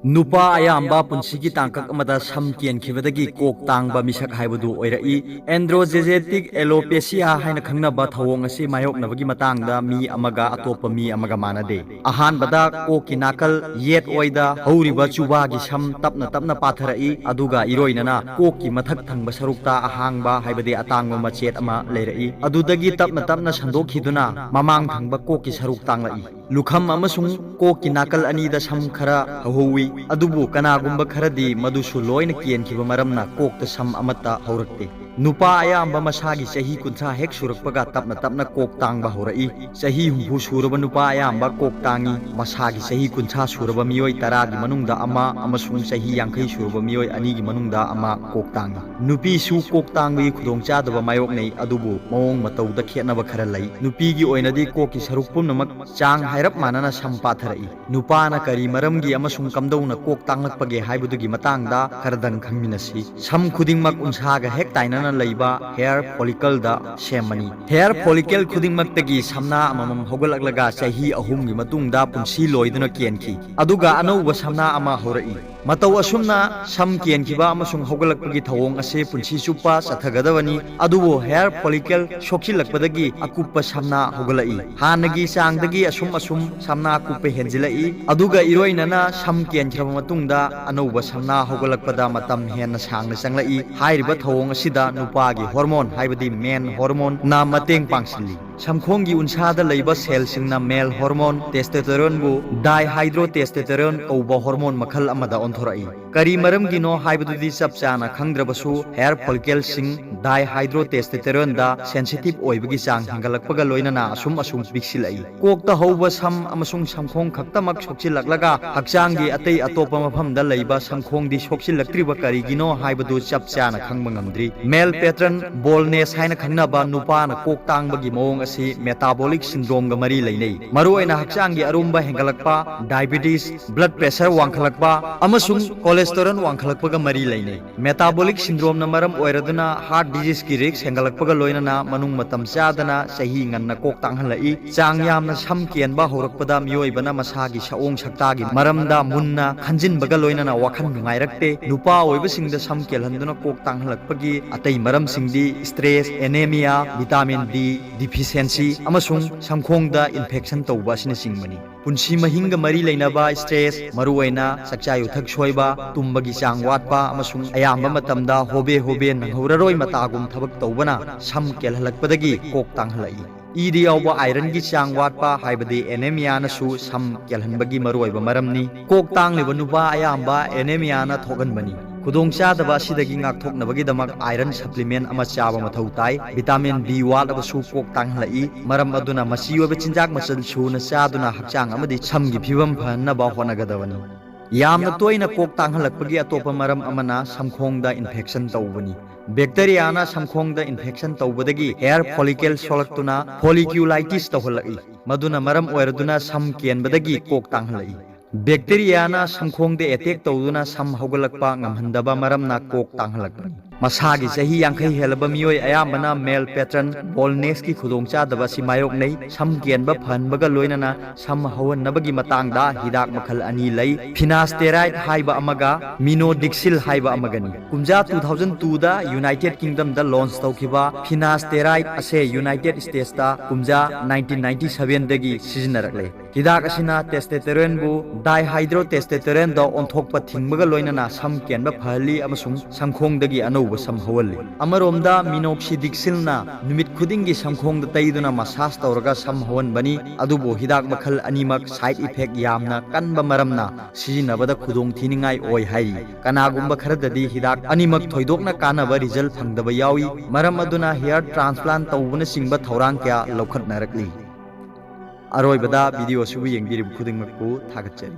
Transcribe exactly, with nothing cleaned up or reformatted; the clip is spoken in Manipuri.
ꯅꯨꯄꯥ ꯑꯌꯥꯝꯕ ꯄꯨꯟꯁꯤꯒꯤ ꯇꯥꯡꯀꯛ ꯑꯃꯗ ꯁꯝ ꯀꯦꯟꯈꯤꯕꯗꯒꯤ ꯀꯣꯛ ꯇꯥꯡꯕ ꯃꯤꯁꯛ ꯍꯥꯏꯕꯗꯨ ꯑꯣꯏꯔꯛꯏ꯫ Androgenetic alopecia ꯍꯥꯏꯅ ꯈꯪꯅꯕ ꯊꯧꯑꯣꯡ ꯑꯁꯤ ꯃꯥꯌꯣꯛꯅꯕꯒꯤ ꯃꯇꯥꯡꯗ ꯃꯤ ꯑꯃꯒ ꯑꯇꯣꯞꯄ ꯃꯤ ꯑꯃꯒ ꯃꯥꯟꯅꯗꯦ꯫ ꯑꯍꯥꯟꯕꯗ ꯀꯣꯛꯀꯤ ꯅꯥꯀꯜ ꯌꯦꯠ ꯑꯣꯏꯗ ꯍꯧꯔꯤꯕ ꯆꯨꯕꯥꯒꯤ ꯁꯝ ꯇꯞꯅ ꯇꯞꯅ ꯄꯥꯊꯔꯛꯏ, ꯑꯗꯨꯒ ꯏꯔꯣꯏꯅꯅ ꯀꯣꯛꯀꯤ ꯃꯊꯛ ꯊꯪꯕ ꯁꯔꯨꯛꯇ ꯑꯍꯥꯡꯕ, ꯍꯥꯏꯕꯗꯤ ꯑꯇꯥꯡꯕ ꯃꯆꯦꯠ ꯑꯃ ꯂꯩꯔꯛꯏ꯫ ꯑꯗꯨꯗꯒꯤ ꯇꯞꯅ ꯇꯞꯅ ꯁꯟꯗꯣꯛꯈꯤꯗꯨꯅ ꯃꯃꯥꯡ ꯊꯪꯕ ꯀꯣꯛꯀꯤ ꯁꯔꯨꯛ ꯇꯥꯡꯂꯛꯏ꯫ ꯂꯨꯈꯝ ꯑꯃꯁꯨꯡ ꯀꯣꯛꯀꯤ ꯅꯥꯀꯜ ꯑꯅꯤꯗ ꯁꯝ ꯈꯔ ꯍꯧꯍꯧꯋꯤ, ꯑꯗꯨꯕꯨ ꯀꯅꯥꯒꯨꯝꯕ ꯈꯔꯗꯤ ꯃꯗꯨꯁꯨ ꯂꯣꯏꯅ ꯀꯦꯟꯈꯤꯕ ꯃꯔꯝꯅ ꯀꯣꯛꯇ ꯁꯝ ꯑꯃꯠꯇ ꯍꯧꯔꯛꯇꯦ꯫ ꯅꯨꯄꯥ ꯑꯌꯥꯝꯕ ꯃꯁꯥꯒꯤ ꯆꯍꯤ ꯀꯨꯟꯊ꯭ꯔꯥ ꯍꯦꯛ ꯁꯨꯔꯛꯄꯒ ꯇꯞꯅ ꯇꯞꯅ ꯀꯣꯛ ꯇꯥꯡꯕ ꯍꯧꯔꯛꯏ꯫ ꯆꯍꯤ ꯍꯨꯝꯐꯨ ꯁꯨꯔꯕ ꯅꯨꯄꯥ ꯑꯌꯥꯝꯕ ꯀꯣꯛ ꯇꯥꯡꯏ꯫ ꯃꯁꯥꯒꯤ ꯆꯍꯤ ꯀꯨꯟꯊ꯭ꯔꯥ ꯁꯨꯔꯕ ꯃꯤꯑꯣꯏ ꯇꯔꯥꯒꯤ ꯃꯅꯨꯡꯗ ꯑꯃ ꯑꯃꯁꯨꯡ ꯆꯍꯤ ꯌꯥꯡꯈꯩ ꯁꯨꯔꯕ ꯃꯤꯑꯣꯏ ꯑꯅꯤꯒꯤ ꯃꯅꯨꯡꯗ ꯑꯃ ꯀꯣꯛ ꯇꯥꯡꯏ꯫ ꯅꯨꯄꯤꯁꯨ ꯀꯣꯛ ꯇꯥꯡꯕꯒꯤ ꯈꯨꯗꯣꯡꯆꯥꯗꯕ ꯃꯥꯌꯣꯛꯅꯩ, ꯑꯗꯨꯕꯨ ꯃꯑꯣꯡ ꯃꯇꯧꯗ ꯈꯦꯠꯅꯕ ꯈꯔ ꯂꯩ꯫ ꯅꯨꯄꯤꯒꯤ ꯑꯣꯏꯅꯗꯤ ꯀꯣꯛꯀꯤ ꯁꯔꯨꯛ ꯄꯨꯝꯅꯃꯛ ꯆꯥꯡ ꯍꯥꯏꯔꯞ ꯃꯥꯟꯅꯅ ꯁꯝ ꯄꯥꯊꯔꯛꯏ꯫ ꯅꯨꯄꯥꯅ ꯀꯔꯤ ꯃꯔꯝꯒꯤ ꯑꯃꯁꯨꯡ ꯀꯝꯗꯧꯅ ꯀꯣꯛ ꯇꯥꯡꯂꯛꯄꯒꯦ ꯍꯥꯏꯕꯗꯨꯒꯤ ꯃꯇꯥꯡꯗ ꯈꯔꯗꯪ ꯈꯪꯃꯤꯟꯅꯁꯤ꯫ ꯁꯝ ꯈꯨꯗꯤꯡꯃꯛ ꯎꯟꯁꯥꯒ ꯍꯦꯛ ꯇꯥꯏꯅꯅ ꯂꯩꯕ hair follicleꯗ ꯁꯦꯝꯕꯅꯤ꯫ Hair follicle ꯈꯨꯗꯤꯡꯃꯛꯇꯒꯤ ꯁꯝꯅꯥ ꯑꯃꯃꯝ ꯍꯧꯒꯠꯂꯛꯂꯒ ꯆꯍꯤ ꯑꯍꯨꯝꯒꯤ ꯃꯇꯨꯡꯗ ꯄꯨꯟꯁꯤ ꯂꯣꯏꯗꯨꯅ ꯀꯦꯟꯈꯤ, ꯑꯗꯨꯒ ꯑꯅꯧꯕ ꯁꯝꯅꯥ ꯑꯃ ꯍꯧꯔꯛꯏ꯫ ꯃꯇꯧ ꯑꯁꯨꯝꯅ ꯁꯝ ꯀꯦꯟꯈꯤꯕ ꯑꯃꯁꯨꯡ ꯍꯧꯒꯠꯂꯛꯄꯒꯤ ꯊꯧꯑꯣꯡ ꯑꯁꯤ ꯄꯨꯟꯁꯤ ꯆꯨꯞꯄ ꯆꯠꯊꯒꯗꯕꯅꯤ, ꯑꯗꯨꯕꯨ hair follicle ꯁꯣꯛꯆꯤꯜꯂꯛꯄꯗꯒꯤ ꯑꯀꯨꯞꯄ ꯁꯝꯅꯥ ꯍꯧꯒꯠꯂꯛꯏ꯫ ꯍꯥꯟꯅꯒꯤ ꯆꯥꯡꯗꯒꯤ ꯑꯁꯨꯝ ꯑꯁꯨꯝ ꯁꯝꯅꯥ ꯀꯨꯞꯄ ꯍꯦꯟꯖꯤꯜꯂꯛꯏ, ꯑꯗꯨꯒ ꯏꯔꯣꯏꯅꯅ ꯁꯝ ꯀꯦꯟꯈ꯭ꯔꯕ ꯃꯇꯨꯡꯗ ꯑꯅꯧꯕ ꯁꯝꯅꯥ ꯍꯧꯒꯠꯂꯛꯄꯗ ꯃꯇꯝ ꯍꯦꯟꯅ ꯁꯥꯡꯅ ꯆꯪꯂꯛꯏ꯫ ꯍꯥꯏꯔꯤꯕ ꯊꯧꯑꯣꯡ ꯑꯁꯤꯗ ꯅꯨꯄꯥꯒꯤ hormone, ꯍꯥꯏꯕꯗꯤ man hormoneꯅ ꯃꯇꯦꯡ ꯄꯥꯡꯁꯤꯜꯂꯤ꯫ ꯁꯝꯈꯣꯡꯒꯤ ꯎꯟꯁꯥꯗ ꯂꯩꯕ cellꯁꯤꯡꯅ male hormone testosteroneꯕꯨ dihydrotestosterone ꯀꯧꯕ hormone ꯃꯈꯜ ꯑꯃꯗ ꯑꯣꯟꯊꯣꯔꯛꯏ꯫ ꯀꯔꯤ ꯃꯔꯝꯒꯤꯅꯣ ꯍꯥꯏꯕꯗꯨꯗꯤ ꯆꯞ ꯆꯥꯅ ꯈꯪꯗ꯭ꯔꯕꯁꯨ, hair follicleꯁꯤꯡ dihydrotestosteroneꯗ sensitive ꯑꯣꯏꯕꯒꯤ ꯆꯥꯡ ꯍꯦꯟꯒꯠꯂꯛꯄꯒ ꯂꯣꯏꯅꯅ ꯑꯁꯨꯝ ꯑꯁꯨꯝ ꯄꯤꯛꯁꯤꯜꯂꯛꯏ꯫ ꯀꯣꯛꯇ ꯍꯧꯕ ꯁꯝ ꯑꯃꯁꯨꯡ ꯁꯝꯈꯣꯡ ꯈꯛꯇꯃꯛ ꯁꯣꯛꯆꯤꯜꯂꯛꯂꯒ ꯍꯛꯆꯥꯡꯒꯤ ꯑꯇꯩ ꯑꯇꯣꯞꯄ ꯃꯐꯝꯗ ꯂꯩꯕ ꯁꯝꯈꯣꯡꯗꯤ ꯁꯣꯛꯆꯤꯜꯂꯛꯇ꯭ꯔꯤꯕ ꯀꯔꯤꯒꯤꯅꯣ ꯍꯥꯏꯕꯗꯨ ꯆꯞ ꯆꯥꯅ ꯈꯪꯕ ꯉꯝꯗ꯭ꯔꯤ꯫ Male pattern baldness ꯍꯥꯏꯅ ꯈꯪꯅꯕ ꯅꯨꯄꯥꯅ ꯀꯣꯛ ꯇꯥꯡꯕꯒꯤ ꯃꯑꯣꯡ ꯑꯁꯤ metabolic syndromeꯒ ꯃꯔꯤ ꯂꯩꯅꯩ꯫ ꯃꯔꯨꯑꯣꯏꯅ ꯍꯛꯆꯥꯡꯒꯤ ꯑꯔꯨꯝꯕ ꯍꯦꯟꯒꯠꯂꯛꯄ, diabetes, blood pressure ꯋꯥꯡꯈꯠꯂꯛꯄ ꯑꯃꯁꯨꯡ cholesterol ꯋꯥꯡꯈꯠꯂꯛꯄꯒ ꯃꯔꯤ ꯂꯩꯅꯩ꯫ Metabolic syndromeꯅ ꯃꯔꯝ ꯑꯣꯏꯔꯗꯨꯅ heart diseaseꯀꯤ risk ꯍꯦꯟꯒꯠꯂꯛꯄꯒ ꯂꯣꯏꯅꯅ ꯃꯅꯨꯡ ꯃꯇꯝ ꯆꯥꯗꯅ ꯆꯍꯤ ꯉꯟꯅ ꯀꯣꯛ ꯇꯥꯡꯍꯜꯂꯛꯏ꯫ ꯆꯥꯡ ꯌꯥꯝꯅ ꯁꯝ ꯀꯦꯟꯕ ꯍꯧꯔꯛꯄꯗ ꯃꯤꯑꯣꯏꯕꯅ ꯃꯁꯥꯒꯤ ꯁꯑꯣꯡ ꯁꯛꯇꯥꯒꯤ ꯃꯔꯝꯗ ꯃꯨꯟꯅ ꯈꯟꯖꯤꯟꯕꯒ ꯂꯣꯏꯅꯅ ꯋꯥꯈꯜ ꯅꯨꯡꯉꯥꯏꯔꯛꯇꯦ꯫ ꯅꯨꯄꯥ ꯑꯣꯏꯕꯁꯤꯡꯗ ꯁꯝ ꯀꯦꯜꯍꯟꯗꯨꯅ ꯀꯣꯛ ꯇꯥꯡꯍꯜꯂꯛꯄꯒꯤ ꯑꯇꯩ ꯃꯔꯝꯁꯤꯡꯗꯤ stress, anemia, vitamin D deficiency ꯑꯃꯁꯨꯡ ꯁꯝꯈꯣꯡꯗ infection ꯇꯧꯕ ꯑꯁꯤꯅꯆꯤꯡꯕꯅꯤ꯫ ꯄꯨꯟꯁꯤ ꯃꯍꯤꯡꯒ ꯃꯔꯤ ꯂꯩꯅꯕ stress, ꯃꯔꯨꯑꯣꯏꯅ ꯆꯥꯛꯆꯥ ꯌꯨꯊꯛ ꯁꯣꯏꯕ, ꯇꯨꯝꯕꯒꯤ ꯆꯥꯡ ꯋꯥꯠꯄ ꯑꯃꯁꯨꯡ ꯑꯌꯥꯝꯕ ꯃꯇꯝꯗ ꯍꯣꯕꯦ ꯍꯣꯕꯦ ꯅꯪꯍꯧꯔꯔꯣꯏ ꯃꯇꯥꯒꯨꯝ ꯊꯕꯛ ꯇꯧꯕꯅ ꯁꯝ ꯀꯦꯜꯍꯜꯂꯛꯄꯗꯒꯤ ꯀꯣꯛ ꯇꯥꯡꯍꯜꯂꯛꯏ꯫ ꯏꯗ ꯌꯥꯎꯕ ironꯒꯤ ꯆꯥꯡ ꯋꯥꯠꯄ ꯍꯥꯏꯕꯗꯤ anemiaꯅꯁꯨ ꯁꯝ ꯀꯦꯜꯍꯟꯕꯒꯤ ꯃꯔꯨꯑꯣꯏꯕ ꯃꯔꯝꯅꯤ꯫ ꯀꯣꯛ ꯇꯥꯡꯂꯤꯕ ꯅꯨꯄꯥ ꯑꯌꯥꯝꯕ anemiaꯅ ꯊꯣꯛꯍꯟꯕꯅꯤ꯫ ꯈꯨꯗꯣꯡꯆꯥꯗꯕ ꯑꯁꯤꯗꯒꯤ ꯉꯥꯛꯊꯣꯛꯅꯕꯒꯤꯗꯃꯛ iron supplement ꯑꯃ ꯆꯥꯕ ꯃꯊꯧ ꯇꯥꯏ꯫ Vitamin B ꯋꯥꯠꯂꯕꯁꯨ ꯀꯣꯛ ꯇꯥꯡꯍꯜꯂꯛꯏ꯫ ꯃꯔꯝ ꯑꯗꯨꯅ ꯃꯆꯤ ꯑꯣꯏꯕ ꯆꯤꯟꯖꯥꯛ ꯃꯆꯜ ꯁꯨꯅ ꯆꯥꯗꯨꯅ ꯍꯛꯆꯥꯡ ꯑꯃꯗꯤ ꯁꯝꯒꯤ ꯐꯤꯕꯝ ꯐꯍꯟꯅꯕ ꯍꯣꯠꯅꯒꯗꯕꯅꯤ꯫ ꯌꯥꯝꯅ ꯇꯣꯏꯅ ꯀꯣꯛ ꯇꯥꯡꯍꯜꯂꯛꯄꯒꯤ ꯑꯇꯣꯞꯄ ꯃꯔꯝ ꯑꯃꯅ ꯁꯝꯈꯣꯡꯗ infection ꯇꯧꯕꯅꯤ꯫ Bacteriaꯅ ꯁꯝꯈꯣꯡꯗ infection ꯇꯧꯕꯗꯒꯤ hair follicle ꯁꯣꯛꯂꯛꯇꯨꯅ folliculitis ꯇꯧꯍꯜꯂꯛꯏ꯫ ꯃꯗꯨꯅ ꯃꯔꯝ ꯑꯣꯏꯔꯗꯨꯅ ꯁꯝ ꯀꯦꯟꯕꯗꯒꯤ ꯀꯣꯛ ꯇꯥꯡꯍꯜꯂꯛꯏ꯫ Bacteriaꯅ ꯁꯝꯈꯣꯡꯗ attack ꯇꯧꯗꯨꯅ ꯁꯝ ꯍꯧꯒꯠꯂꯛꯄ ꯉꯝꯍꯟꯗꯕ ꯃꯔꯝꯅ ꯀꯣꯛ ꯇꯥꯡꯍꯜꯂꯛꯄꯅꯤ꯫ ꯃꯁꯥꯒꯤ ꯆꯍꯤ ꯌꯥꯡꯈꯩ ꯍꯦꯜꯂꯕ ꯃꯤꯑꯣꯏ ꯑꯌꯥꯝꯕꯅ male pattern baldnessꯀꯤ ꯈꯨꯗꯣꯡꯆꯥꯗꯕ ꯑꯁꯤ ꯃꯥꯌꯣꯛꯅꯩ꯫ ꯁꯝ ꯀꯦꯟꯕ ꯐꯍꯟꯕꯒ ꯂꯣꯏꯅꯅ ꯁꯝ ꯍꯧꯍꯟꯅꯕꯒꯤ ꯃꯇꯥꯡꯗ ꯍꯤꯗꯥꯛ ꯃꯈꯜ ꯑꯅꯤ ꯂꯩ, finasteride ꯍꯥꯏꯕ ꯑꯃꯒ minoxidil ꯍꯥꯏꯕ ꯑꯃꯒꯅꯤ꯫ ꯀꯨꯝꯖꯥ two thousand twoꯗ United Kingdomꯗ launch ꯇꯧꯈꯤꯕ finasteride ꯑꯁꯦ United Statesꯇ ꯀꯨꯝꯖꯥ nineteen ninety sevenꯗꯒꯤ ꯁꯤꯖꯤꯟꯅꯔꯛꯂꯦ꯫ ꯍꯤꯗꯥꯛ ꯑꯁꯤꯅ testosteroneꯕꯨ dihydrotestosteroneꯗ ꯑꯣꯟꯊꯣꯛꯄ ꯊꯤꯡꯕꯒ ꯂꯣꯏꯅꯅ ꯁꯝ ꯀꯦꯟꯕ ꯐꯍꯜꯂꯤ ꯑꯃꯁꯨꯡ ꯁꯝꯈꯣꯡꯗꯒꯤ ꯑꯅꯧꯕ ꯁꯝ ꯍꯧꯍꯜꯂꯤ꯫ ꯑꯃꯔꯣꯝꯗ minoxidilꯅ ꯅꯨꯃꯤꯠ ꯈꯨꯗꯤꯡꯒꯤ ꯁꯝꯈꯣꯡꯗ ꯇꯩꯗꯨꯅ massage ꯇꯧꯔꯒ ꯁꯝ ꯍꯧꯍꯟꯕꯅꯤ, ꯑꯗꯨꯕꯨ ꯍꯤꯗꯥꯛ ꯃꯈꯜ ꯑꯅꯤꯃꯛ side effect ꯌꯥꯝꯅ ꯀꯟꯕ ꯃꯔꯝꯅ ꯁꯤꯖꯤꯟꯅꯕꯗ ꯈꯨꯗꯣꯡꯊꯤꯅꯤꯡꯉꯥꯏ ꯑꯣꯏ ꯍꯥꯏꯔꯤ꯫ ꯀꯅꯥꯒꯨꯝꯕ ꯈꯔꯗꯗꯤ ꯍꯤꯗꯥꯛ ꯑꯅꯤꯃꯛ ꯊꯣꯏꯗꯣꯛꯅ ꯀꯥꯟꯅꯕ result ꯐꯪꯗꯕ ꯌꯥꯎꯏ, ꯃꯔꯝ ꯑꯗꯨꯅ hair transplant ꯇꯧꯕꯅꯆꯤꯡꯕ ꯊꯧꯔꯥꯡ ꯀꯌꯥ ꯂꯧꯈꯠꯅꯔꯛꯂꯤ꯫ ꯑꯔꯣꯏꯕꯗ video ꯑꯁꯤꯕꯨ ꯌꯦꯡꯕꯤꯔꯤꯕ ꯈꯨꯗꯤꯡꯃꯛꯄꯨ ꯊꯥꯒꯠꯆꯔꯤ꯫